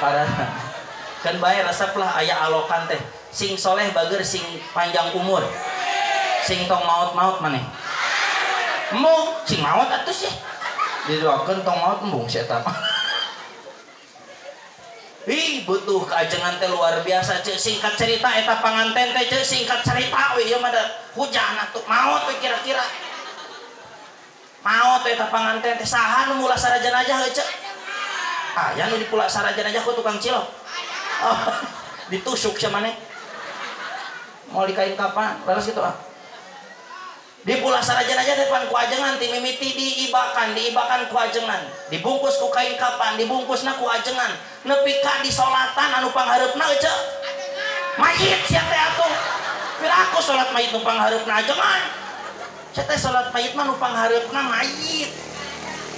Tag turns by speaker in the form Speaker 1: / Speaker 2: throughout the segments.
Speaker 1: Karena kan bae resep lah aya alokan teh. Sing soleh bager sing panjang umur. Sing tong maot-maot maneh. Embung sing maot atuh sih. Didoakeun tong maot embung si eta mah. Ih, butuh keajengan teh luar biasa cek. Singkat cerita eta panganten teh cek, singkat cerita we ieu mah da hujan atuh maot we kira-kira. Maot eta panganten teh saha nu mulasara jenazah heuh cek? Aya nu dipulasara jenazah ku tukang cilok. Oh, ditusuk sia maneh. Mau dikain kapan? Laras gitu ah. Dipulasara jenazah teh pan ku ajengan ti mimiti diibakan, diibakan ku ajengan, dibungkus ku kain kapan, dibungkusna ku ajengan, nepi ka disolatan anu panghareupna euceu. Mayit sia teh atuh. Piraku salat mayit nu panghareupna ajengan. Sia teh salat mayit mah nu panghareupna mayit.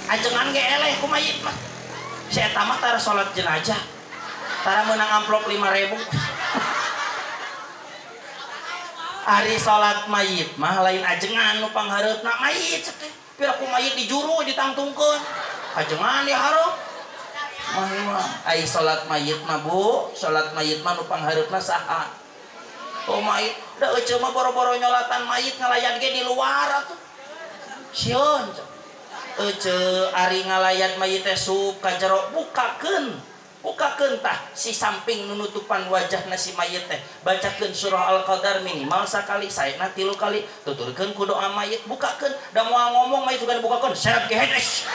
Speaker 1: Ajengan ge eleh ku mayit mah. Si eta mah tara salat jenazah. Tara meunang amplop 5.000. Ari salat mayit mah lain ajengan nu panghareupna mayit teh. Piraku mayit dijuru ditangtungkeun. Ajengan dihareup. Mah mah ai salat mayit mah Bu, salat mayit mah nu panghareupna saha? Oh mayit, da euceu mah boro-boro nyolatan mayit ngalayan ge di luar atuh. Sieun. Euceu ari ngalayan mayit teh sup ka jero bukakeun. Bukakeun tah si samping nunutupan wajahna si mayit teh, bacakeun surah Al-Qadar minimal sakali, saena 3 kali, tuturkeun ku doa mayit, bukakeun, da moal ngomong mayit sugan dibukakeun, serep ge hedes.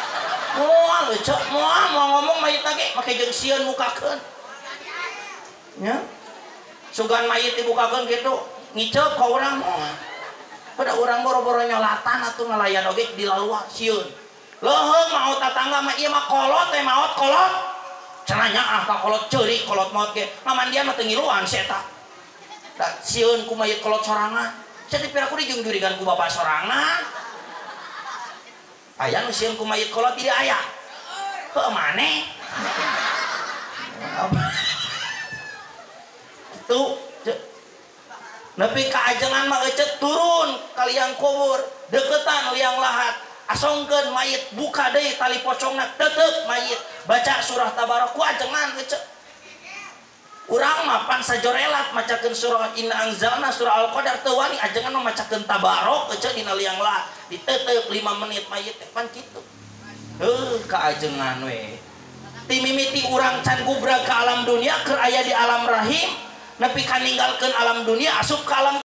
Speaker 1: Moal euceu, moal moal ngomong mayit ge make jeung sieun mukakeun. Nya. Sugan mayit dibukakeun kitu, ngiceup ka urang moal. Pada urang boro-boro nyolatan atuh ngalayan oge di laluar sieun. Leuheung maot tatangga mah ieu mah kolot teh maot kolot. Cenah ah ka kolot ceurik kolot maot ge ngamandian mah teu ngiluan si eta. Da sieun ku mayit kolot sorangan. Sia teh piraku dijungjurigan ku bapak sorangan. Aya nu sieun ku mayit kolot tidak aya. Heuh maneh. Kitu nepi ka ajengan mah ecet turun ka liang kubur, deukeutan liang lahat. Asongkeun mayit, buka deui tali pocongna, tetep mayit, baca surah tabarok ku ajengan ecet. Urang mah pan sajorelat macakeun surah inna anzalna surah al-qadar teu wani ajengan mah macakeun tabarok ecet dina liang lahat, ditetep 5 menit mayit teh pan kitu. Heuh ka ajengan we. Ti mimiti urang can gubrag ka alam dunia keur aya di alam rahim, nepi ka ninggalkeun alam dunia asup ka alam